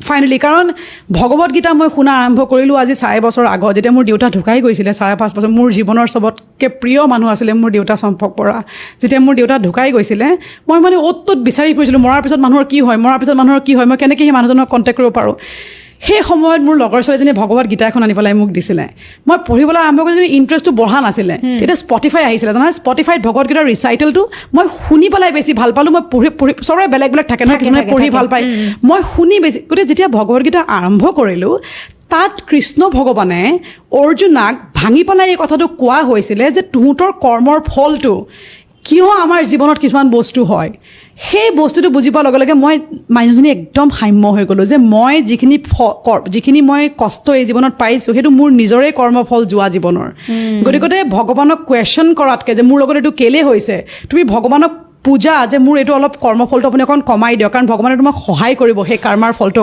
Finally, কাৰণ ভগৱত গীতা মই শুনা আৰম্ভ কৰিলোঁ আজি 4.5 বছৰ আগত, যেতিয়া মোৰ দেউতা ঢুকাই গৈছিলে। 5.5 বছৰ, মোৰ জীৱনৰ চবতকৈ প্ৰিয় মানুহ আছিলে মোৰ দেউতা চম্পক বৰা। যেতিয়া মোৰ দেউতা ঢুকাই গৈছিলে, মই মানে অ'ত ত'ত বিচাৰি ফুৰিছিলোঁ, মৰাৰ পিছত মানুহৰ কি হয়, মৰাৰ পিছত মানুহৰ কি হয়, মই কেনেকৈ সেই মানুহজনক কণ্টেক্ট কৰিব পাৰোঁ। সেই সময়ত মোৰ লগৰ ছোৱালীজনীয়ে ভগৱত গীতা এখন আনি পেলাই মোক দিছিলে। মই পঢ়িবলৈ আৰম্ভ কৰি ইণ্টাৰেষ্টটো বঢ়া নাছিলে। তেতিয়া স্পটিফাই আহিছিলে, জানা? স্পটিফাইত ভগৱত গীতাৰ ৰিচাইটেলটো মই শুনি পেলাই বেছি ভাল পালোঁ। মই পঢ়ি পঢ়ি, চবৰে বেলেগ বেলেগ থাকে নহয়, কিছুমানে থাকে, পঢ়ি থাকে। ভাল পায়, মই শুনি বেছি। গতিকে যেতিয়া ভগৱত গীতা আৰম্ভ কৰিলোঁ, তাত কৃষ্ণ ভগৱানে অৰ্জুনাক ভাঙি পেলাই এই কথাটো কোৱা হৈছিলে যে তোহঁতৰ কৰ্মৰ ফলটো কিয় আমাৰ জীৱনত কিছুমান বস্তু হয়। সেই বস্তুটো বুজি পোৱাৰ লগে লগে মই মানুহজনী একদম সাম্য হৈ গ'লোঁ যে মই যিখিনি মই কষ্ট এই জীৱনত পাইছোঁ, সেইটো মোৰ নিজৰে কৰ্মফল যোৱা জীৱনৰ। গতিকে ভগৱানক কুৱেশ্যন কৰাতকৈ যে মোৰ লগত এইটো কেলে হৈছে, তুমি ভগৱানক পূজা যে মোৰ এইটো অলপ কৰ্মফলটো আপুনি অকণ কমাই দিয়ক, কাৰণ ভগৱানে তোমাক সহায় কৰিব সেই কৰ্মাৰ ফলটো।